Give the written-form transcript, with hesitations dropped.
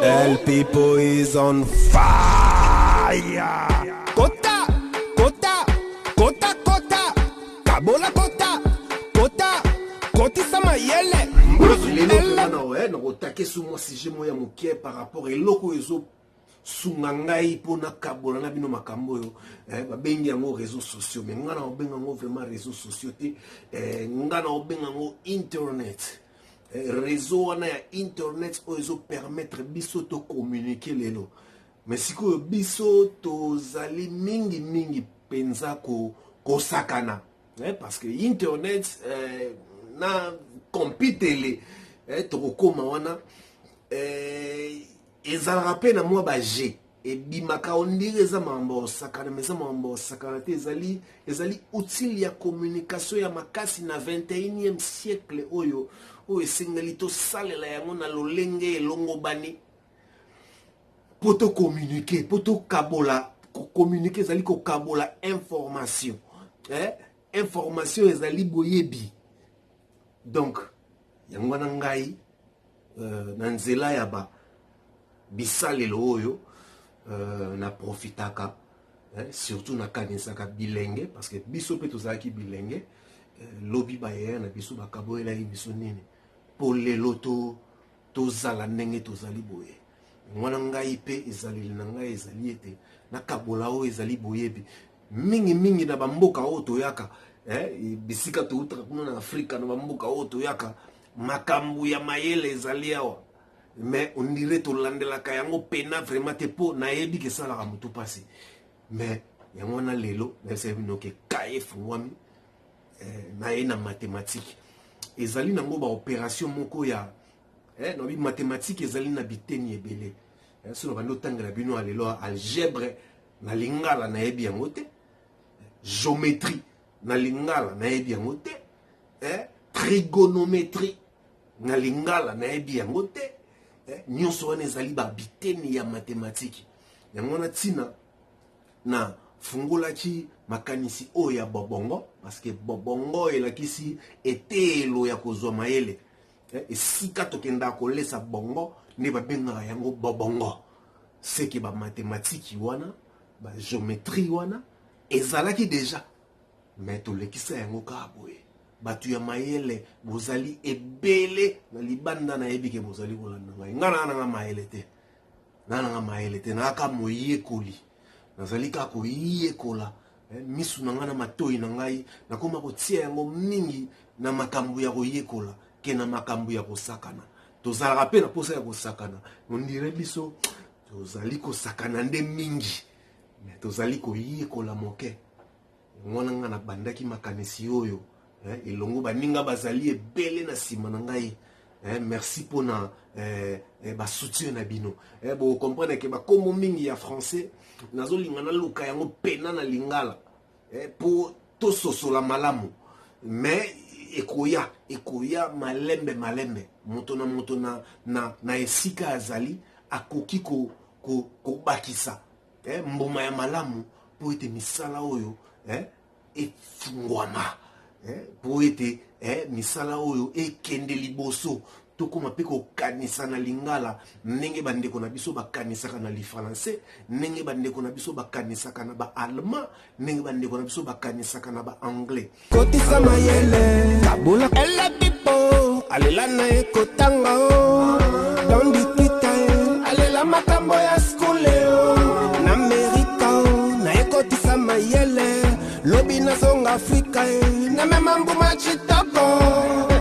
El People is on fire. Kota, kota, kota, kota, kabola kota, kota, kotisa mayele. Lelo vraiment na ouais, na kotake sur moi sujet mo ya moke par rapport eloko ezo sunga ngai mpo nakabola na bino makambo oyo eh, babengi yango réseaux sociaux, mais ngai na kobenga yango vraiment réseaux sociaux te, eh, ngai na kobenga yango internet, eh, réseau wana ya internet oyo ezopermettre biso tocommuniquer lelo. Mais sikoyo biso tozali mingi mingi mpenza kosakana, eh, parce que internet, eh, na compitele, eh, tokokóma wana, eh, ezalaka mpe na mwa baje ebimaka, on dirait eza makambo ya kosakana, mais eza makambo ya kosakana te. Ezali outil ya communication ya makasi na 21e siècle oyo esengeli tosalela yango na lolenge elongobani mpo tocommuniquer, mpo tokabola. Kocommuniquer ezali kokabola information, eh? Information ezali boyebi. Donc yango wana ngai, na nzela ya ba bisalelo oyo, naprofitaka, eh, surtout nakanisaka bilenge, parce que biso mpe tozalaki bilenge, lobi bayaya na biso bakaboyelaki biso nini mpo lelo tozala ndenge tozali boye. Wana ngai mpe ezaleli na ngai ezali ete nakabola oyo ezali boyebi mingimingi na bamboka oyo toyaka, eh, bisika toutaka kuna na Afrika. Na bamboka oyo toyaka, makambo ya mayele ezali awa, mais on dirait tolandelaka yango pena vraiment te, mpo nayebi ke esalaka motu mpasi. Mais yango wana lelo nayebisaki bino ke kaye efungwami, eh, naye na mathématique. Ezali nango baopération moko ya, eh, nabi mathématique ezali na biteni ebele, eh, so na bandi otangela bino ya lelo, algèbre na lingala nayebi yango te, géométrie na lingala nayebi yango te, eh, trigonométrie na lingala nayebi yango te, eh, nyonso wana ezali babiteni ya mathématique. Yango wana ntina na fungolaki makanisi oyo ya bobongo, parce que bobongo elakisi eteyelo ya kozwa mayele, eh, esika tokendaka kolesa bongo nde babengaka yango bobongo. Seke bamathématique wana, bagéométrie wana ezalaki déjà, mais tolekisa yango kaka boye. Bato ya mayele bozali ebele na libanda, nayebi ke bozali kolanda ngai. Ngai naa nanga mayele te, naa nanga mayele te, nayaka moyekoli, nazali kaka koyekola. Misu na ngai na matoi na ngai nakóma kotia yango mingi na makambo ya koyekola ke na makambo ya kosakana. Tozalaka mpe na mposa ya kosakana, on dirait biso tozali kosakana nde mingi, mais tozali koyekola moke. Mwana nga nabandaki makanisi oyo, eh, elongo baninga bazali ebele na nsima na ngai, eh, merci mpona, eh, eh, basoutien na bino, eh, bocomprendre ke bakombo mingi ya français nazolinga naluka yango pena na lingala, eh, mpo tososola malamu. Mais ekoya, ekoya malembe malembe. Moto na moto na esika azali akoki kobakisa ko, eh, mbuma ya malamu mpo ete misala oyo, eh, efungwama, mpo eh, ete, eh, misala oyo ekende liboso. Tokóma mpe kokanisa na lingala ndenge bandeko na biso bakanisaka na lifrançais, ndenge bandeko na biso bakanisaka na baallemand, ndenge bandeko na biso bakanisaka na baanglais. Kotisa mayele, kabola. Elabipo alela na ye kotanga o tondikita ye, alela makambo ya skule o na Amerika o nayekotisa mayele. Lobi nazonga Afrika ye, namema mbuma chitoko.